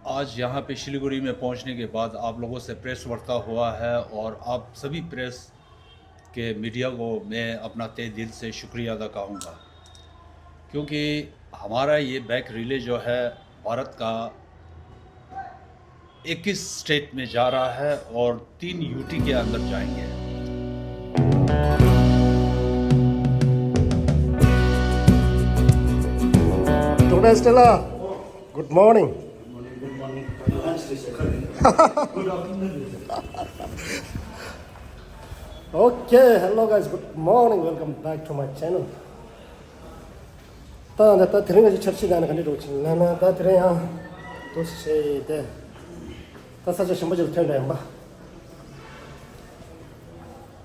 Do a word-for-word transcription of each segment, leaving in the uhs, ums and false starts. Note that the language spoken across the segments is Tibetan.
आज यहाँ पे सिलीगुड़ी में पहुँचने के बाद आप लोगों से प्रेस वार्ता हुआ है और आप सभी प्रेस के मीडिया को मैं अपना तहे दिल से शुक्रिया अदा करूँगा, क्योंकि हमारा ये बैक रिले जो है भारत का इक्कीस स्टेट में जा रहा है और तीन यूटी के अंदर जाएंगे। Doctor Stella, good morning. Okay, hello guys, good morning, welcome back to my channel. ད་ད་ད་དེ་རིང་ང་ཚོ་འཆར་གཞི་ད་ནི་ག་འདྲ་འགྲོ་ཆེན་ལ་ན་ད་དེ་རིང་ཡང་དུ་ཞེས་ཏེ་ད་ས་ཆ་གཞན་པ་ཅིག་ལ་ཐོན་འདྲ་ཡིན་པ།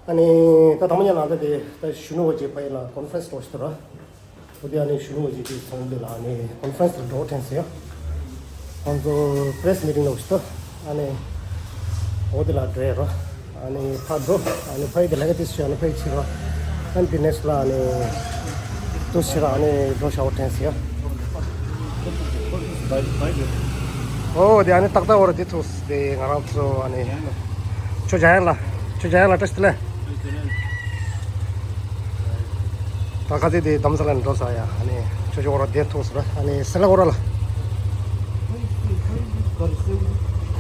ཨ་ནི་ད་དང་པོ་ཉིད་ལ་ད་དེ་ད་གཞོན་ནུ་བ་ཅིག་ཕ་ཡི་ལ་ཀོན་ཧྥ་རན་སི་འགྲོ་ཞིག་ཏུ་ར། འོ་དེ་ཨ་ནི་གཞོན་ནུ་བ་ཅིག་དེ་ཚོང་འདི་ལ་ཨ་ནི་ཀོན་ཧྥ་རན་སི་ལ་འགྲོ་དྲན་ཟེར་ཡ། ཁོང་ཚོ་པྲེ་སི་མི་ཊིང་ལ་འོ་ཞིག་ཏུ་ཨ་ནི་འོ་དེ་ལ་འགྲོ་ཡ་རོ། ཨ་ནི་ཕར་འགྲོ། ཨ་ནི་ཕ་ཡི་གི་ལས་ཀ་དེ་སུ་ཨ་ནི་ཕ་ཡི་ཕྱིར་རོ། ཨ་ནི་དེ་ནེག་སི་ལ་ཨ་ནི་དུ་ཕྱིར་ཨ་ནི་འགྲོ་ཤ་བོ་དྲན་ཟེར་ཡ། འོ་དེ་ཨ་ནི་ཏག་ཏག་འོ་ར་དེ་ཐུག་དེ་ང་རང་ཚོ་ཨ་ནི་ཁྱོད་འཇམ་དབྱངས་ལ་ཁྱོད་འཇམ་དབྱངས་ལ་བཀྲ་ཤིས་བདེ་ལེགས། ད་ཁ་ཚིག་དེ་དམ་ས་ལ་འགྲོ་ས་ཡ་ཨ་ནི་ཆོས་ཆོས་འོ་ར་བདེ་ཐུག་ས་ར་ཨ་ནི་སེ་ལ་འོ་ར་ལ།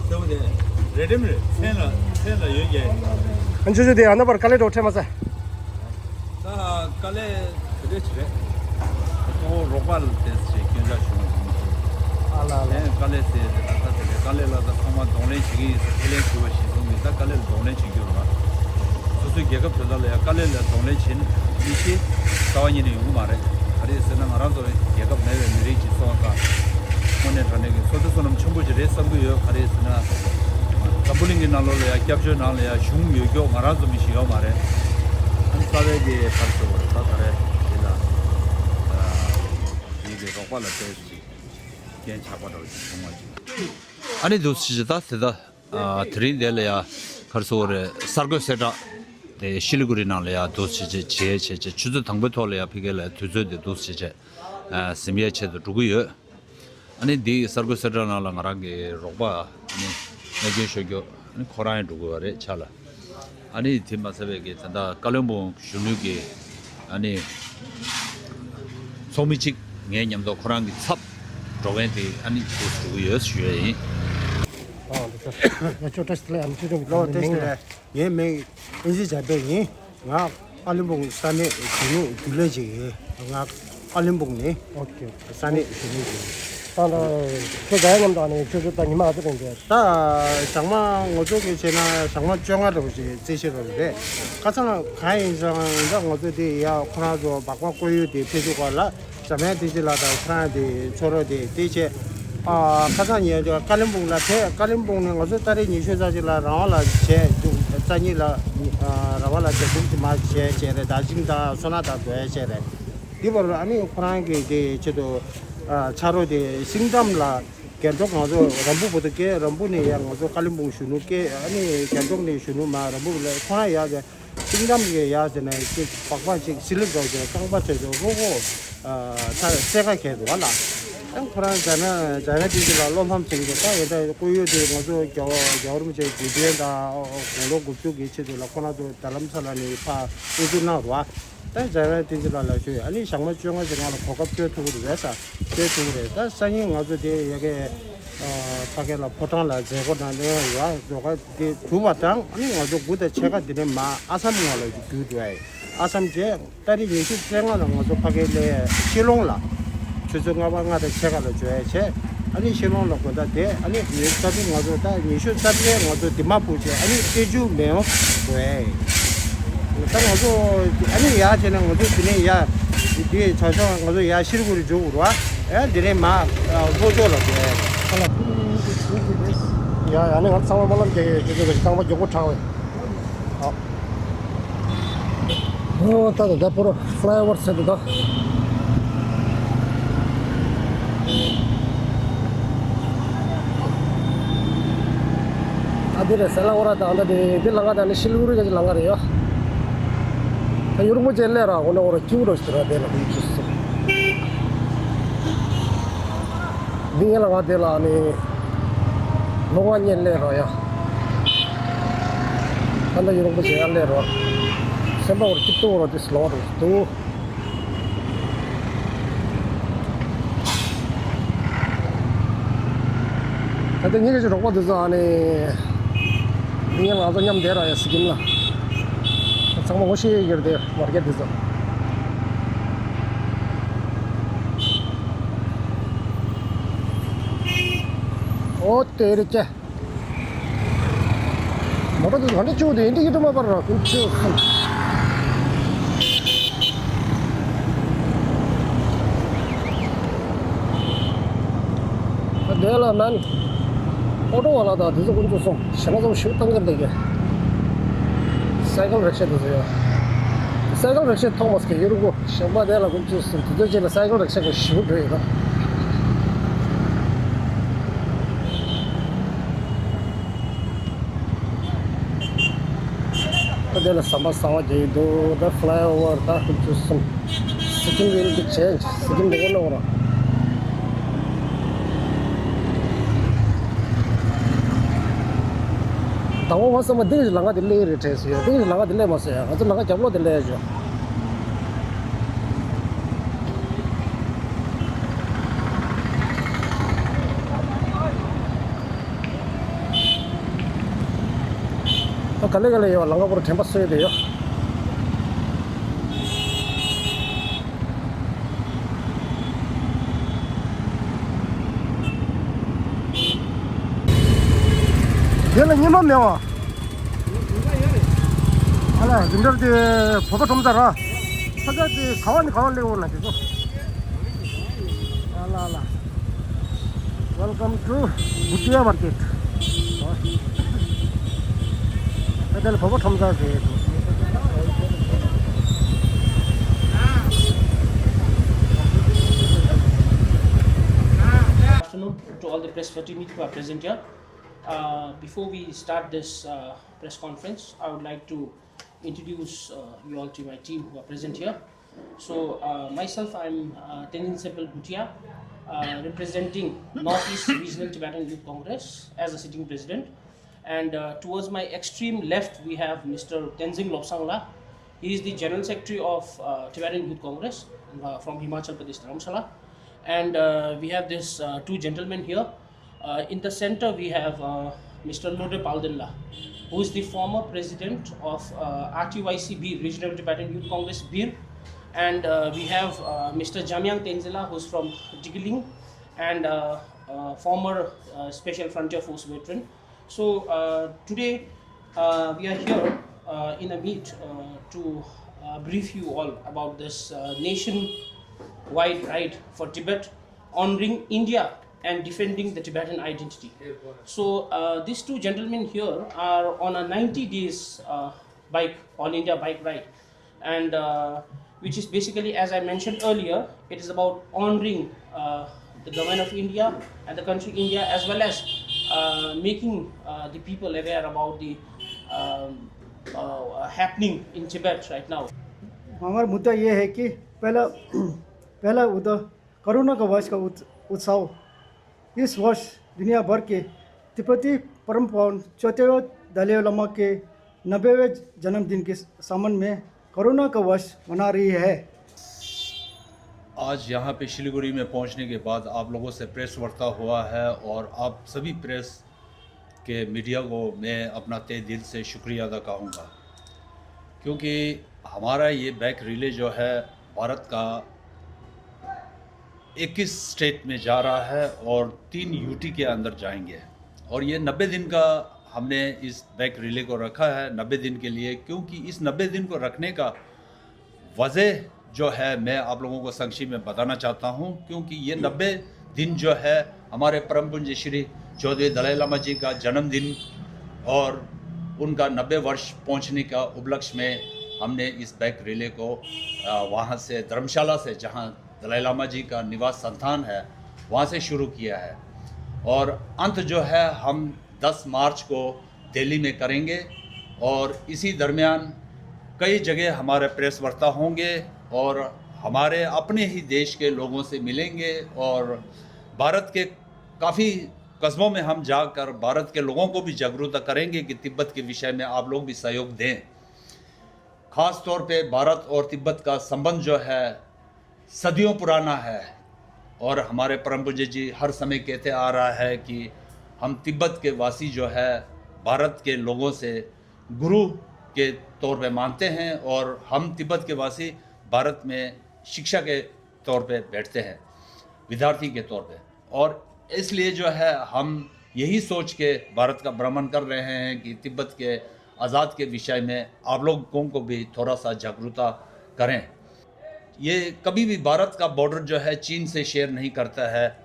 སེ་བོ་དེ་རེ་ཌེམ་རེ་མཚན་ལ་མཚན་ལ་ཡོད་ཀྱི། ཨ་ཆོས་ཆོས་དེ་ཨ་ན་པར་དཀའ་ལས་འགྲོ་ཁྲེ་མ་ས། ད་དཀའ་ལས་དེ་འདྲ་ཅིག་རེད། གཙོ་བོ་རོགས་པ་ལ་དེ་ཞིག་སྐྱོན་ཆ་བྱུང་བ་ཡིན། ཨ་ལ་ལ། དེ་དཀའ་ལས་ཟེར་དེ་ད་ལྟ་དེ་འདྲའི་དཀའ་ལས་ལ་ད་ཚང་མ་གདོང་ལེན་བྱེད་ཀྱི་ཡིན་ཟེར་ཁས་ལེན་ཞུ་བ་ཞིག་གསུངས་ནས་ད་དཀའ་ལས་ལ་གདོང་ལེན་བྱེད་རྒྱུ་རེད་བ། སོ་སོའི་རྒྱལ་ཁབ་དེ་དག་ལ་ཡང་དཀའ་ལས་ལ་གདོང་ལེན་བྱེད་ནི་ཤེས་རྩ་བ་ཉིད་ནས་ཡོང་གི་མ་རེད། ག་རེ་ཟེར་ན་ང་རང་ཚོ་རྒྱལ་ཁབ་མེད་པའི་མི་རིགས་ཅིག་སོང་ཙང་དངོས་གནས་དྲང་གནས་ཀྱི་སོ་ཐོ་བསོད་ནམས་ཆེན་པོ་ཅིག་རེད་བསམ་གྱི་ཡོད། ག་རེ་ཟེར་ན་འཛམ་བུ་གླིང་གི་ནང་ལོགས་ལ་ཡང་སྐྱབས་བཅོལ་ནང་ལ་ཡང་གཞུང་ཡོད་མཁན་ང་རང་ཚོ་མི་ཞིག་ཡོད་མ་རེད། ཨ་ནི་རྩ་བའི་གི་ཕར་ཚུར་བར་ད་ད་རེད་དེ་ལ་ཡིན་གྱི་རོགས་པ་ལ་བལྟས་ཤིག་རྐྱེན་ཆགས་པ་འདྲ་བོ་ཞིག་བྱུང་བ་ཅིག་ཨ་ནི་འདུག་ཞིག་ད་དེ་ད། ཨ། དེ་རིང་འདི་ལ་ཡ་ག་རེ་ཟེར་དགོས་རེད། གསར་འགོད་གསལ་བསྒྲགས་དེ་ཤི་ལི་གུ་རི་ནང་ལ་ཡ་འདུག་སེ་བྱས་བྱས་བྱས་བྱས་ཆུ་ཚོད་དང་པོའི་ཐོག་ལ་ཡ་ཕ་གི་ལ་དུས་ཚོད་དེ་འདུག་སེ་བྱས་བྱས་ཨ། ཟིན་ཡས་ཆེད་དུ་འགྲོ་གི་ཡོད། ཨ་ནི་འདི་གསར་འགོད་གསལ་བསྒྲགས་ནང་ལ་ང་རང་གི་རོགས་པ་ཨ་ནི་གནས་སྐྱོན་ཤོར་རྒྱུ་ཨ་ནི་ཁོ་རང་ཡང་འགྲོ་གི་ཡོད་རེད་ཆ་ལ། ཨ་ནི་དེ་མ་ཟད་པའི་གི་ད་ལྟ་ཀ་ལོན་སྦུག་གཞོན་ནུའི་གི་ཨ་ནི་ཚོགས་མི་གཅིག་ངའི་མཉམ་དུ་ཁོ་རང་གི་ཚབ་འགྲོ་མཁན་དེ་ཨ་ནི་དུ་འགྲོ་གི་ཡོད་ཞུ་ཡས་ཡིན། ཨ་འདི་ཚོ་ཡ་ཅོ་བཀྲ་ཤིས་བདེ་ལེགས། ཨ་ནི་ཆོས་སྐྱོང་གི་ལོ་བཀྲ་ཤིས་བདེ་ལེགས། ངའི་མིང་ཨིན་ཇི་འཇམ་དཔལ་ཡིན། ང་ཀ་ལོན་སྦུག་ས་གནས་གཞོན་ནུ་རྒྱུན་ལས་ཅིག་ཡིན། ང་ཀ་ལོན་སྦུག་ནས་ཨོ་ཀེ་ཨོ་ཀེ་ས་གནས་གཞོན་ནུ་ཅིག་ཡིན། ད་ལྟ་ཁྱོད་ག་ཡ་མཉམ་དུ་ཨ་ནི་ཆོས་ཆོས་ད་ཉི་མ་ག་ཚོད་རིང་འདས། ད་ཞག་མ་ང་ཚོ་གི་བྱས་ན་ཞག་མ་བཅོ་ལྔ་རེ་བ་ཞིག་རྩིས་བཞིན་རེད། ཁ་སང་གང་ཡིན་ཙང་ད་ང་ཚོ་དེ་ཡ་ཁོ་རང་ཚོ་སྦག་སྦག་བསྐོར་ཡུལ་དེ་ཕེབས་བཅུག་ག་ལ། འཇམ་དབྱངས་བསྟན་འཛིན་ལགས་དང་ཁོ་རང་དེ་ཚོ་རོགས་དེ་དེ་བྱས། ཨ་ཁ་སང་ཉིན་ཀ་ལོན་སྦུག་ལ་ཕེབས། ཀ་ལོན་སྦུག་ནས་ང་ཚོ་ཏ་རིག་ཉི་ཤུ་རྩ་གཅིག་ལ་རང་དབང་ལ་བྱས་འདུག་རྩ་གཉིས་ལ་ཨ་རང་དབང་ལ་བྱས་འདུག་ཅིག་མ་བྱས་བྱས་རེད། ད་ཅིང་ད་སོ་ན་ད་དགོས་བྱས་རེད། འདི་བར་ཨ་ནི་ཁོ་རང་གི་དེ་ཆེད་དུ་ཨ་ཕྱག་རོགས་དེ་སིང་ཏམ་ལ་རྒན་གྲོགས་ང་ཚོ་རམ་བུ་བོ་དོ་སྐད་རམ་བུ་ནས་ཡ་ང་ཚོ་ཀ་ལོན་སྦུག་གཞོན་ནུ་སྐད་ཨ་ནི་རྒན་གྲོགས་ནས་གཞོན་ནུ་མ་རམ་བུ་ལ་ཁོ་རང་ཡ་གི་སིང་ཏམ་གྱི་ཡ་ཟེར་ནས་ཅིག་སྦག་སྦག་ཅིག་སི་ལིབ་འདྲ་བོ་ཅིག་རྐང་པ་བྱས་ཅིག་རོ་ཁོ་ཨ་ས་སེ་ཁ་གས་འདུག་བ་ལ། ཨ་ཁོ་རང་འཇམ་དབྱངས་འཇམ་དབྱངས་བསྟན་འཛིན་ལགས་བློ་ཕམ་བྱུང་འདུག་ད་ཡོད་ད་བསྐོར་ཡུལ་དེ་ང་ཚོ་རྒྱལ་བ་རྒྱལ་བ་རིན་པོ་ཆེ་དགེ་འདུན་དང་དགུང་ལོ་དགུ་བཅུ་གི་ཆེད་དུ་ལ་ཁོ་རང་ཚོ་རྡ་རམ་ས་ལ་ནས་ཕར་དབུ་འཛུགས་གནང་རོགས། ད་འཇམ་དབྱངས་བསྟན་འཛིན་ལགས་ལ་ཞུ་ཡ་ཨ་ནི་ཞག་མ་བཅོ་ལྔ་ཞིག་ང་ལ་གོ་སྐབས་སྤྲོད་ཐུབ་ཀྱི་རེད་ས་སྤྲོད་ཐུབ་ཀྱི་རེད། ད་སང་ཉིན་ང་ཚོ་དེ་ཡ་གི་ཕ་གི་ལ་ཕོ་བྲང་ལ་མཛད་སྒོ་གནང་ནས་ཡོད་འགྲོ་ག་དེ་གྲུབ་པ་དང་ཨ་ནི་ང་ཚོ་དགུ་དང་ཕྱེད་ཀ་དེ་ནས་མར་ཨ་སམ་ངོས་ལ་རྒྱུགས་འགྲོ་ཡ་ཡིན། ཨ་སམ་བྱས་ཏ་རིག་ཉི་ཤུ་རྩ་ལྔ་ལ་ང་ཚོ་ཕ་གི་ལ་ཤི་ལོང་ལ་ཆུ་ཚོད་ལྔ་པ་ལྔ་དང་ཕྱེད་ཀ་ལ་འབྱོར་ཡ་བྱས་ཨ་ནི་ཤི་ལོང་ལ་དགོང་དག་དེ་ཨ་ནི་ཉི་ཤུ་རྩ་དྲུག་ང་ཚོ་ད་ཉི་ཤུ་རྩ་བརྒྱད་ང་ཚོ་དི་མ་པུར་བྱས་ཨ་ནི་ཏེ་ཇུ་མེའོ་འགྲོ་ཡ་ཡིན། ད་ང་ཚོ་ཨ་ནི་ཡར་བྱས་ན་ང་ཚོ་དེ་ནས་ཡར་དེ་བྱང་ཕྱོགས་ང་ཚོ་ཡར་ཤི་ལི་གུ་རི་འཇུག་དགོས་རེད་བ། ཨ་དེ་ནས་མར་ལྷོ་ཕྱོགས་ལ་འགྲོ་ཡ་ཡིན། ཡ་ཡ་ནི་ང་ཚང་མ་སྨོན་ལམ་རྒྱག་གི་ཡོད། ཁྱེད་ཚོ་གི་རྐང་པ་མགྱོགས་པོ་དྲག་པས། ཨ། ཨོ་ད་ད་ད་པོ་རོ་ཕ་ལའི་ཨོ་ཝར་ཟེར་འདུག་ད། ཨ་འདི་རེད་སེ་ལ་ཨོ་ར་ད་ཨ་ད་འདི་འདི་ལམ་ཁ་ད་ནི་ཤི་ལི་གུ་རི་ག་ཅིག་ལམ་ཁ་རེད་ཡ། ད་ཡུ་རུ་མོ་ཅན་ལས་ར་འོ་ན་ཨོ་ར་ཀྱུ་རོ་ཞིག་ར་དེ་ལ་འདི་ཅི་སོ། འདི་ངའི་ལམ་ཁ་དེ་ལ་ནི། ལོ་ལྔ་སླེབས་རོགས་ཡ། ད་ལྟ་ཡུལ་ལུང་པ་བྱེད་ཡ་སླེབས་རོགས། སེམས་པ་འོར་སྐྱིད་སྡུག་རོགས་དེ་ལོག་རོགས་འདུག་ད་ལྟ་ངེད་ཀྱི་རོགས་པ་དེ་ཚོ་ཨ་ནི། ངེད་ང་ཚོ་མཉམ་བསྡད་ར་ཡ་སི་ཀིམ་ལ། ཚང་མ་ངོ་ཤེས་ཡོད་རེད་དེ་མར་ཀེ་དེ་ཚོ། ཨོ་དེ་རེད་ཀྱེ། མོ་ཊ་དེ་ག་འདྲ་བཅུག་དེ་འདི་ཡིད་དུ་མ་པར་ར་ཀུན་ཆུ་སུམ། དེ་ལ་མན། ཨོ་ཊོ་བ་ལ་དང་དེ་ཚོ་ཀུན་ཆུ་སུམ་ཞེ་ན་ཚོ་ཞུ་བཏང་གི་འདུག་གི། སའི་ཀལ་རིག་ཤ་དེ་ཚོ་ཡོད། སའི་ཀལ་རིག་ཤ་ཐོག་མ་སྐད་ཡོད་རུ་གོ་ཞེ་པ་དེ་ལ་ཀུན་ཆུ་སུམ་དེ་ཚོ་ཅེ་ལ་སའི་ཀལ་རིག་ཤ་གི་ཞུ་འགྲོ་ཡོད་ར། ད་དེ་ལ་ཟམ་པ་གསར་པ་རྒྱག་གི་འདུག་ད་ཕ་ལའི་ཨོ་ཝར་ད་ཁུ་ཚུར་གསུམ། Sikkim will be changed. སི་ཀིམ་འདི་ག་ནོག་ར། ད་འོ་ང་བསམ་པ་འདི་གི་ལམ་ཁ་འདི་སླེབས་རེད་དྲན་སོང་ཡ། འདི་གི་ལམ་ཁ་འདི་སླེབས་མ་སོང་ཡ། ང་ཚོ་ལམ་ཁ་རྒྱབ་ལོགས་འདི་སླེབས་ཡ་བྱུང་། ད་ག་ལེ་ག་ལེ་ཡོད་ལམ་ཁ་བོར་དྲན་པ་གསོས་ཏེ་ཡོད། དེ་ལ་ཉི་མ་མེད་བ། ཨ་ལ་འདི་འདྲ་དེ་བོད་པ་ཁྲོམ་ས་ར། ས་ཆ་དེ་ག་བ་ནས་ག་བ་སླེབས་འོང་ན་དེ་ཚོ། ཨ་ལ་ཨ་ལ། Welcome to Bhutia Market. ད་ལྟ་བོད་པ་ཁྲོམ་ས་ཟེར་འདུག Afternoon to all the press fraternity who are present here. Uh, before we start this uh, press conference, I would like to introduce uh, you all to my team who are present here. So, uh, myself, I'm uh, Tenzin Sepal Bhutia, uh, representing Northeast Regional Tibetan Youth Congress as a sitting president. And uh, towards my extreme left, we have Mister Tenzing Lobsang La. He is the General Secretary of uh, Tibetan Youth Congress uh, from Himachal Pradesh, Dharamshala. And uh, we have these uh, two gentlemen here. Uh, in the center, we have uh, Mister Lode Paldinla, who is the former president of uh, R T Y C Bir, Regional Tibetan Youth Congress Bir. And uh, we have uh, Mister Jamyang Tenzila, who's from Digiling and uh, uh, former uh, Special Frontier Force veteran. So uh, today uh, we are here uh, in a meet uh, to uh, brief you all about this uh, nationwide ride for Tibet, honoring India and defending the Tibetan identity. So uh, these two gentlemen here are on a ninety days uh, bike, all India bike ride, and uh, which is basically, as I mentioned earlier, it is about honoring uh, the government of India and the country India, as well as uh, making uh, the people aware about the um, uh, happening in Tibet right now. हमारा मुद्दा ये है कि पहला पहला उद्दा कोरोना का वश का उत, उत्सव। इस वर्ष दुनिया भर के तिब्बती परम पावन चौथेवें दलाई लामा के नब्बेवें जन्मदिन के संबंध में कोरोना का वर्ष मना रही है। आज यहाँ पे सिलीगुड़ी में पहुँचने के बाद आप लोगों से प्रेस वार्ता हुआ है और आप सभी प्रेस के मीडिया को मैं अपना तहे दिल से शुक्रिया अदा करूँगा, क्योंकि हमारा ये बाइक रिले जो है भारत का इक्कीस स्टेट में जा रहा है और तीन यूटी के अंदर जाएंगे। और ये नब्बे दिन का हमने इस बाइक रिले को रखा है, नब्बे दिन के लिए, क्योंकि इस नब्बे दिन को रखने का वजह जो है मैं आप लोगों को संक्षिप्त में बताना चाहता हूँ, क्योंकि ये नब्बे दिन जो है हमारे परम पूज्य श्री चौधरी दलाई लामा जी का जन्मदिन और उनका नब्बे वर्ष पहुँचने का उपलक्ष्य में हमने इस बाइक रिले को वहाँ से धर्मशाला से, जहाँ दलाई लामा जी का निवास स्थान है, वहाँ से शुरू किया है और अंत जो है हम दस मार्च को दिल्ली में करेंगे और इसी दरमियान कई जगह हमारे प्रेस वार्ता होंगे और हमारे अपने ही देश के लोगों से मिलेंगे और भारत के काफ़ी कस्बों में हम जाकर भारत के लोगों को भी जागरूकता करेंगे कि तिब्बत के विषय में आप लोग भी सहयोग दें। खास तौर पे भारत और तिब्बत का संबंध जो है, सदियों पुराना है और हमारे परम पूज्य जी हर समय कहते आ रहा है कि हम तिब्बत के वासी जो है, भारत के लोगों से गुरु के तौर पे मानते हैं और हम तिब्बत के वासी भारत में शिक्षा के तौर पे बैठते हैं, विद्यार्थी के तौर पे। और इसलिए जो है, हम यही सोच के भारत का भ्रमण कर रहे हैं कि तिब्बत के आज़ाद के विषय में आप लोगों को भी थोड़ा सा जागरूकता करें। ये कभी भी भारत का बॉर्डर जो है, चीन से शेयर नहीं करता है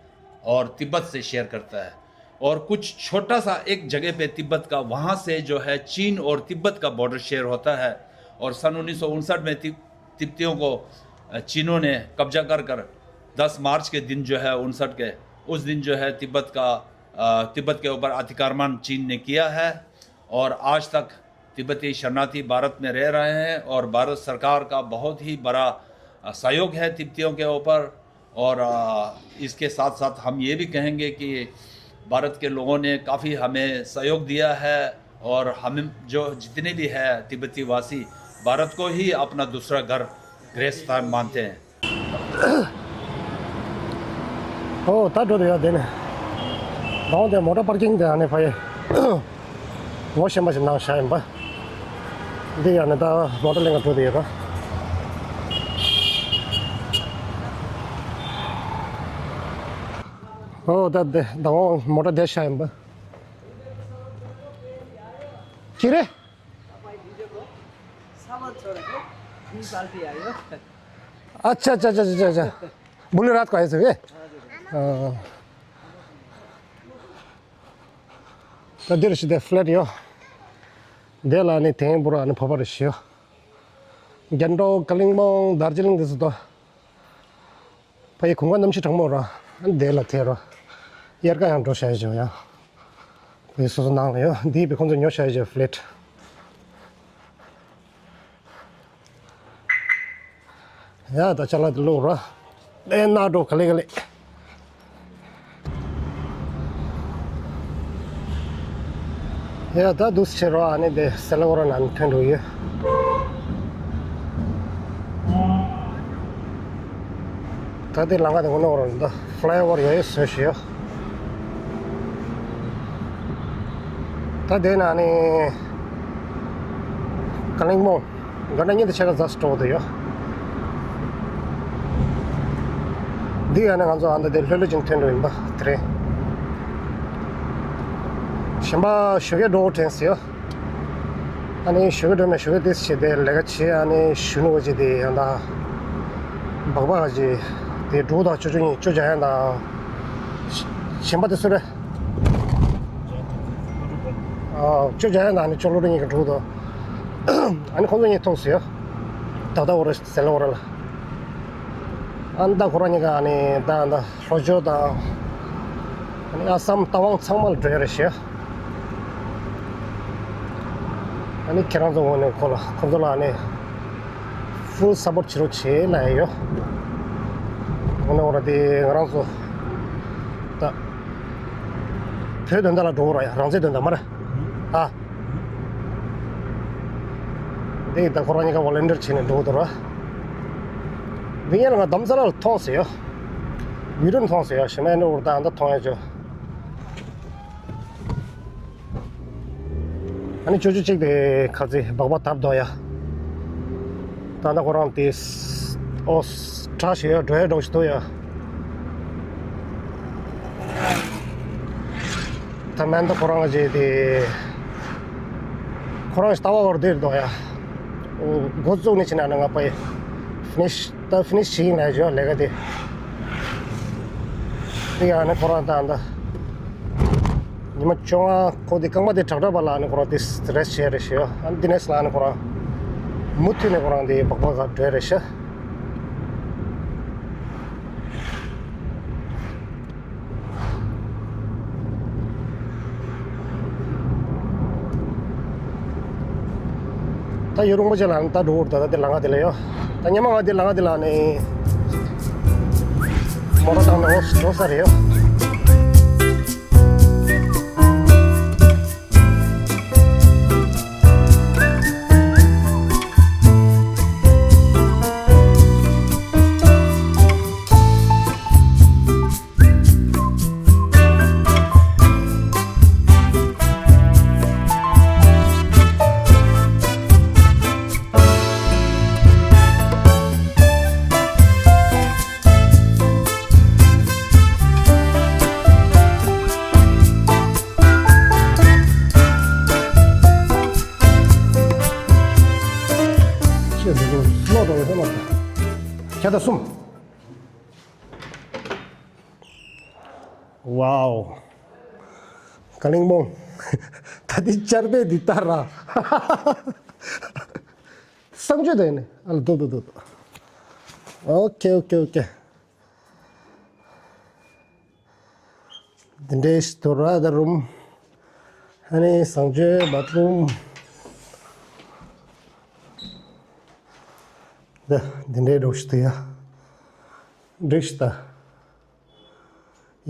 और तिब्बत से शेयर करता है। और कुछ छोटा सा एक जगह पे तिब्बत का, वहाँ से जो है, चीन और तिब्बत का बॉर्डर शेयर होता है। और सन उन्नीस सौ उनसठ में तिब-, तिब्बतियों को, अ, चीनों ने कब्जा कर कर दस मार्च के दिन जो है, उनसठ के, उस दिन जो है, तिब्बत का, अ, तिब्बत के ऊपर अतिक्रमण चीन ने किया है। और आज तक तिब्बती शरणार्थी भारत में रह रहे हैं और भारत सरकार का बहुत ही बड़ा, अ, सहयोग है तिब्बतियों के ऊपर। और, अ, इसके साथ-साथ हम ये भी कहेंगे कि भारत के लोगों ने काफ़ी हमें सहयोग दिया है और हम जो जितने भी हैं तिब्बती वासी, भारत को ही अपना दूसरा घर, गृह स्थान मानते हैं। ཨོ་ད་འགྲོ་དེ་ཡ་དེ་ནས་ད་འོང་དེ་མོ་ཊ་པར་ཀིང་དེ་ཨ་ནི་ཕ་ཡེ། ངོ་ཤེས་པ་ཞིག་ནང་བཞག་ཡིན་པ། འདི་ཡང་ནི་ད་མོ་ཊ་གླིང་ང་འགྲོ་དེ་ཡོད་པ། ཨོ་ད་དེ་ད་འོང་མོ་ཊ་དེ་བཞག་ཡིན་པ། ཁྱི་རེད། सामान छोडेको, दुई बाल्टी आयो। अच्छा अच्छा अच्छा अच्छा अच्छा। भोलि रातको आएछ है। ད་འདིར་ཞི་བདེ་ཕ་ལེཊ་ཡོད། དེ་ལ་ནི་དེང་པོ་ར་ནི་ཕོ་པ་རེ་ཞིག་ཡོད། རྒྱ་ནག་ཀ་ལིང་པོང་དར་ཇི་ལིང་འདི་ཚོ་དོ། ཕ་ཡི་གུང་ཁ་གནམ་གཤིས་གྲང་མོ་ར། དེ་ལ་ཐེ་ར། དབྱར་ཁ་ཡང་འགྲོ་ཤ་ཡི་ཇོ་ཡང་། ཕ་ཡི་སོ་སོ་ནང་ལ་ཡོད། འདི་བི་ཁོང་ཚོ་ཉོ་ཤ་ཡི་ཇོ་ཕ་ལེཊ། ཡ་ད་ཅ་ལག་དེ་ལོག་ར། ཨེ་ན་འགྲོ་ག་ལེ་ག་ལེ། ཡ་ད་འདུག་ཕྱིར་རོ། ཨ་ནི་དེ་སེ་ལ་འོ་ར་ནང་ཐོན་འགྲོ་ཡོད། ད་དེ་ལམ་ཁ་དེ་ངོ་ནོར་ར་འདུག་ཕ་ལའི་ཨོ་བར་ཡོད་ཡོད་བཟོས་ཤིག་ཡོད། ད་དེ་ན་ནི་ཀ་ལིང་མོང་ག་འདྲ་ཉིད་དུ་ཆེ་ཁ་ཛ་སི་ཊོག་དུ་ཡོད། འདི་ཡང་ནི་ང་ཚོ་ཨ་མདའ་དེ་ལྷོད་ལྷོད་ཅིག་ཐོན་འགྲོ་ཡིན་པ་དེ་རེད། གཞན་པ་ཞོགས་ཀས་འགྲོ་དྲན་སྲིད་ཡོད། ཨ་ནི་ཞོགས་ཀས་འགྲོ་ན་ཞོགས་ཀས་དེ་བྱས་ཏེ་ལས་ཀ་བྱས། ཨ་ནི་གཞོན་ནུ་བ་ཅིག་དེ་ཡང་ད་སྦག་སྦག་ཅིག་དེ་འགྲོ་དང་ཅོ་ཅོ་གཉིས་ཅོ་བྱ་ཡང་དང་གཞན་པ་དེ་སུ་རེད། ཨ། ཅོ་བྱ་ཡང་དང་ནི་ཅོ་ལོ་རེ་གཉིས་ཀྱི་འགྲོ་དང་། ཨ་ནི་ཁོང་ཚོ་གཉིས་ཐུག་སོང་ཡོད། ད་ལྟ་འོ་རེ་ཟེར་ལ་འོ་རེ་ལ། ཨ་ནི་ད་ཁོ་རང་གཉིས་ཀ་ཨ་ནི་ད་ད་ལྷོ་ཕྱོགས་དང་། ཨ་ནི་ཨ་སམ་རྟ་དབང་ཚང་མ་ལ་འགྲོ་ཡ་རེད་ཤག་ཨ་ནི་ཁྱེད་རང་ཚོ་ངོས་ནས་ཁོ་ལ་ཁོ་ཚོ་ལ་ཨ་ནི་ཕུལ་སབ་པོར་ཊི་བྱེད་རོགས་བྱེད་ལབ་ཡ་ཡོད། ངོས་ནས་འོ་ར་དེ་ང་རང་ཚོ་ད་བོད་དོན་དག་ལ་འགྲོ་གི་ར་ཡ། རང་བཙན་དོན་དག་མ་རེད་ཨ། འདི་ད་ཁོ་རང་གཉིས་ཀ་ཝོ་ལན་ཊིར་བྱས་ནས་འགྲོ་གི་འདུག་ར། འདི་ཡན་ལ་ང་དམ་ས་ར་ལ་མཐོང་ཟེར་ཡོད། བི་ཌིའོ་མཐོང་ཟེར་ཡོད། ཞེ་མ་ཡིན་ན་འུར་ད་ཨ་མདའ་མཐོང་ཡ་ཅོ། ཨ་ནི་ཅོ་ཅོ་གཅིག་དེ་ཁ་ཚི་སྦག་སྦག་བརྡབ་འདུག་ཡ། ད་ཨ་མདའ་ཁོ་རང་དེ་ཨོ་ཁྲ་ཞིག་ཡོད། འགྲོ་ཡ་འགྲོ་ཞིག་འདུག་ཡ། ད་མན་ད་ཁོ་རང་གི་དེ་ཁོ་རང་ལྟ་བ་བར་དེར་འདུག་ཡ། འགོ་བཙུགས་ནས་ཕྱིན་ན་ང་པའི་ཕི་ནིཤ་ད་ཕི་ནིཤ་བྱེད་ཀྱི་ཡིན་ལབ་བྱས་ལས་ཀ་དེ། དེ་ཡང་ནི་ཁོ་རང་ད་ད་ཉི་མ་བཅོ་ལྔ་ཁོ་དེ་རྐང་པ་དེ་དྲག་དྲག་པ་ལ་ནི་ཁོ་རང་དེ་རེ་སི་ཊི་བྱས་རེད་ཤག་ཨ་ནི་དེ་ནས་ལ་ནི་ཁོ་རང་མུ་མཐུད་ནས་ཁོ་རང་དེ་སྦག་སྦག་ག་འགྲོ་ཡ་རེད་ཤག་ད་ཡུན་རིང་པོ་ཅིག་ལ་ད་འགྲོ་འུར་ད་ད་དེ་ལམ་ཁ་དེ་ལ་ཡོད། ད་སྔོན་མ་ང་དེ་ལམ་ཁ་དེ་ལ་ནི་མོ་ཊ་བཏང་ནས་འོ་འགྲོ་ས་རེད་ཡོད། ད་གསུམ། ཝའོ། ཀ་ལིང་མོང་། ད་འདི་ཅར་པེ་འདི་ལྟར་ར། གསང་སྤྱོད་དེ་ནི་ཨ་ལ་དོ་དོ་དོ་དོ། ཨོ་ཁེ་ཨོ་ཁེ་ཨོ་ཁེ། འདི་འདྲའི་སྟོར་བ་ད་རུམ། ཨ་ནི་གསང་སྤྱོད་བཱཐ་རུམ། ད་འདི་འདྲའི་འགྲོ་ཤི་ད་ཡ། འགྲིག་ཤི་ད།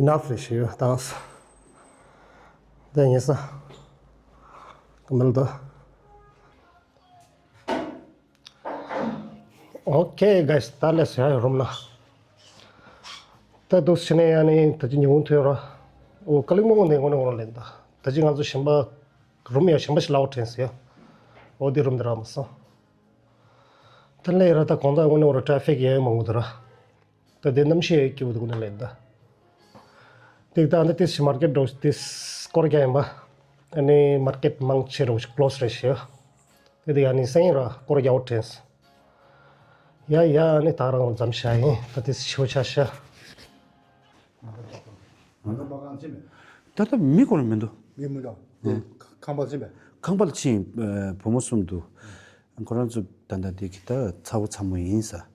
enough རེད་ཤི་ཡོད་ད། ད་ཉེ་ས། ཀ་མེལ་ད། Okay guys, ད་ལས་ཡ་རུམ་ན། ད་འདུག་ཕྱི་ནས་ཡ་ནི་ད་ཅི་ཉི་འོང་ཐོས་ར། འོ་ཀ་ལིང་མོང་ནས་དངོས་གནས་འོང་ལེན་ད། ད་ཅི་ང་ཚོ་གཞན་པ་རུམ་ཡ་གཞན་པ་ཞིག་ལའོ་དྲན་སོང་ཡ། འོ་འདི་རུམ་འདི་རག་མ་སོང་། ད་ལས་ར་ད་གོང་ད་དངོས་གནས་འོ་ར་ཊ་ཕིག་ཡ་མང་པོ་འདི་ར། ད་དེ་གནམ་གཤིས་ཡ་སྐྱིད་པོ་འདུག་ནས་ལེན་ད། དེ་ད་འདི་ཏིས་མར་ཀེཊ་འགྲོ་ཏིས་སྐོར་རྒྱག་ཡིན་པ། ཨ་ནི་མར་ཀེཊ་མང་ཆེ་རུ་ཀློ་སི་རེད་ཤི། དེ་དེ་ཡ་ནི་སེང་ར་སྐོར་རྒྱག་འོ་དྲན། ཡ་ཡ་ནི་ད་རང་འཛམ་ཤ་ཡིན་ད་དེ་ཤོ་ཆ་ཤ། ང་ཚོ་མ་གང་ཕྱིན་པས། ད་ལྟ་མི་ཁོ་རང་མི་འདུག་མི་མི་འདུག་ཁང་པ་ཕྱིན་པས། ཁང་པ་ལ་ཕྱིན་བུ་མོ་གསུམ་འདུག་ཁོ་རང་ཚོ་ད་ལྟ་དེ་གི་ད་ཚ་བོ་ཚ་མོ་ཡིན་ས།